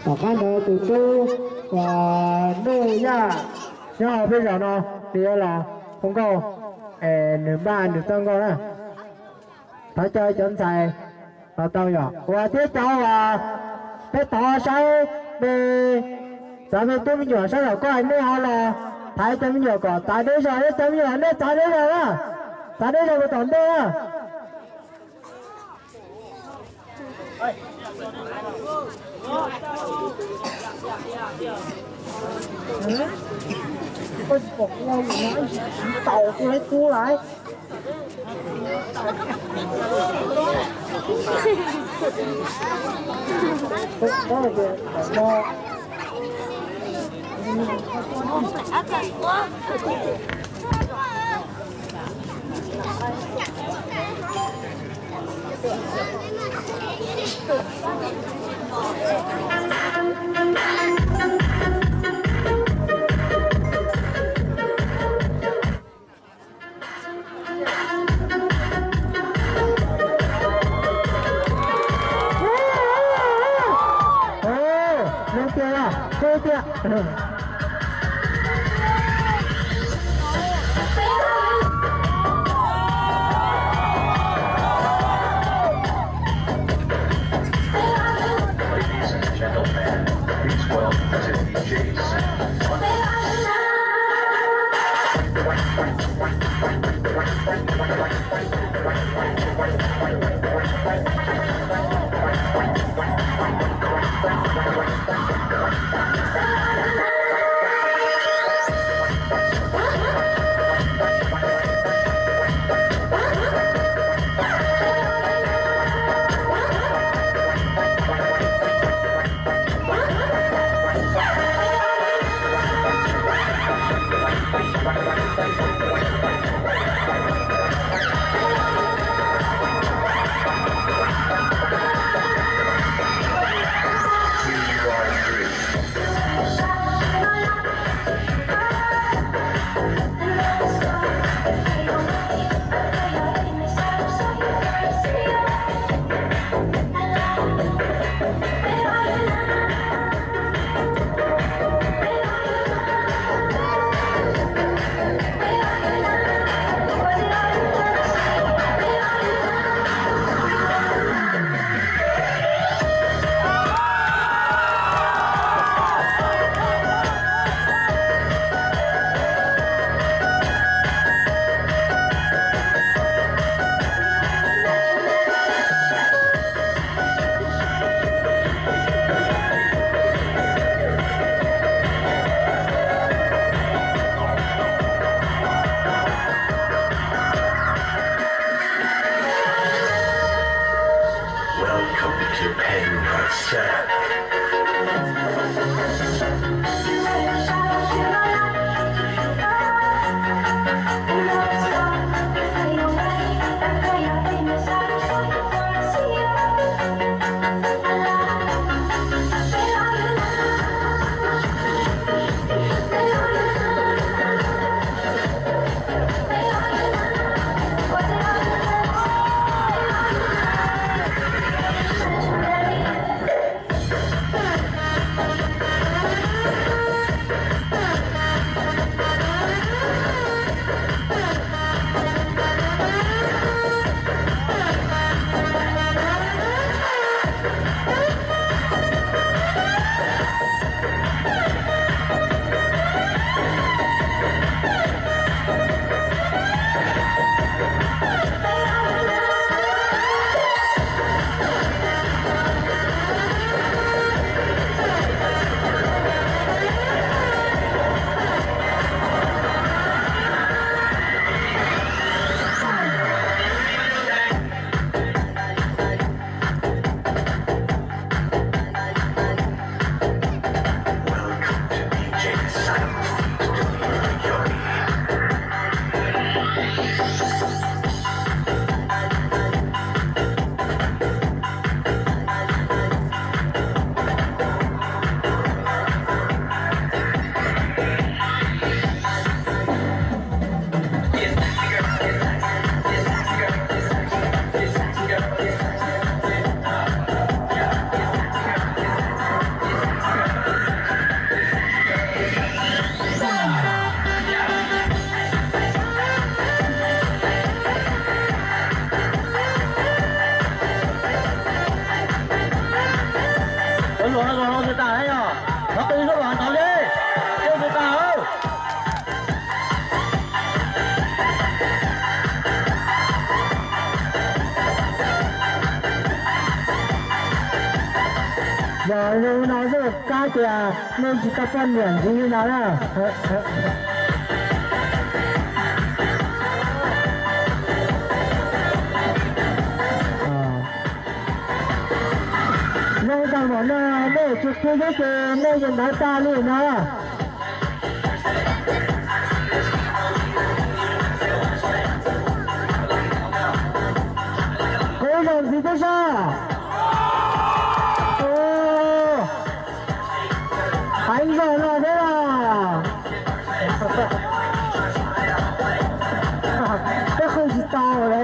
Tom qab ntawd tus tub uas Nuj Yaj nyob hauv peb zos no, nws yuav los hu nkauj, nws npaj nws txoj nkauj na. Thov caw cov ntxhais los tau yom, uas thiab cov uas peb thov saib me, cov me tub me nyuam sab tom koj nej ho los thaiv cov me nyuam kom txav deb zog, cov me nyuam nej txav deb zog na, txav deb zog mus tom ntej na. Lub tiag, lub tiag. Ladies and gentlemen, please welcome the D Js. Welcome to Pen Sir. Los los los tag yog, thov qw zoo los tau li, zoo tag. Yog zoo no xwb kab tias nej tsis tau poj niam ntxiv li no na. Zoo tag npaum no, nej tsis qw thiab ces nej yeej ntawd tag li no. Qw zoo ntxiv thiab sab. Heev zog no thiab los. Peb qw tsis tau.